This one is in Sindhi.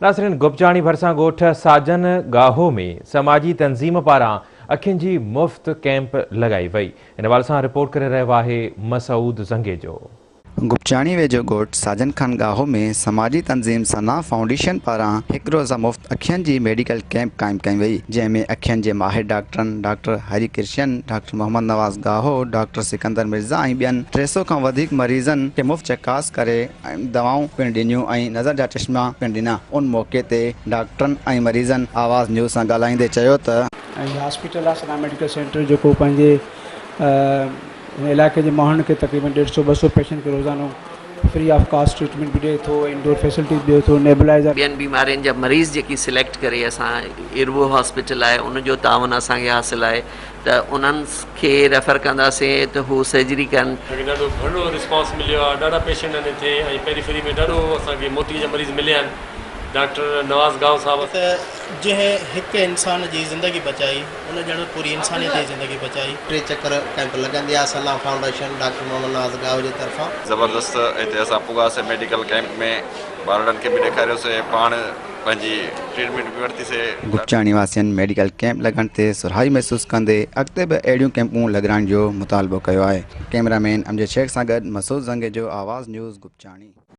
ناظرين گپچاڻي ڀرسان ڳوٺ ساجن ڳاهو ۾ سماجي تنظيم پاران اکين جي مفت ڪئمپ لڳائي وئي ان حوالي سان رپورٽ ڪري رهيو آهي مسعود زنگيجو. گپچاڻي ويجهو ڳوٺ ساجن خان ڳاهو ۾ سماجي تنظيم ثنا فائونڊيشن پاران هڪ روزه مفت اکين جي ميڊيڪل ڪئمپ قائم ڪئي وئي جنهن ۾ اکين جي ماهر ڊاڪٽرن doctor Hari Krishan, doctor Muhammad Nawaz Gaho, doctor Sikandar Mirza ۽ ٻين 300 کان وڌيڪ مريضن کي مفت چڪاس ڪري دوائون پڻ ڏنيون ۽ نظر جا چشما پڻ ڏنا. ان موقعي تي ڊاڪٽرن ۽ مريضن آواز نيوز سان ڳالهائيندي چيو ته. ۽ هي هاسپيٽل آهي سنا ميڊيڪل سينٽر جيڪو پنهنجي هن علائقي جي ماڻهن کي تقريبن ڏيڍ سو ٻه سو پيشنٽ کي روزانو فري آف ڪاسٽ ٽريٽمينٽ به ڏئي ٿو انڊور فيسلٽيز به ڏئي ٿو نيبلائزر. ٻين بيمارين جا مريض جيڪي سليڪٽ ڪري اسان اربو هاسپيٽل آهي ان جو تعاون اسان کي حاصل آهي ته انهن کي ريفر ڪنداسين ته هو سرجري ڪن. اسان کي ڏاڍو گهڻو رسپانس مليو آهي ڏاڍا پيشنٽ آهن هتي ۽ پيريفري ۾ ڏاڍو اسان کي موتيي جا مريض مليا آهن ڊاڪٽر نواز گائو صاحب. ته جنهن هڪ انسان جي زندگي بچائي ان ڄڻ پوري انسانيت جي زندگي بچائي. ٽي چڪر ڪئمپ لڳندي آهي سنا فائونڊيشن ڊاڪٽر محمد نواز گاهو جي طرفان. زبردست هتي اسان پڳاسي ميڊيڪل ڪئمپ ۾ ٻارڙن کي به ڏيکاريوسي پاڻ پنهنجي ٽريٽمينٽ به ورتي سي. گپچاڻي واسين ميڊيڪل ڪئمپ لڳڻ تي سرهائي محسوس ڪندي اڳتي به اهڙيون ڪئمپون لڳرائڻ جو مطالبو ڪيو آهي. ڪئميرا مين امجد شيخ سان گڏ مسعود زنگيجو، آواز نيوز، گپچاڻي.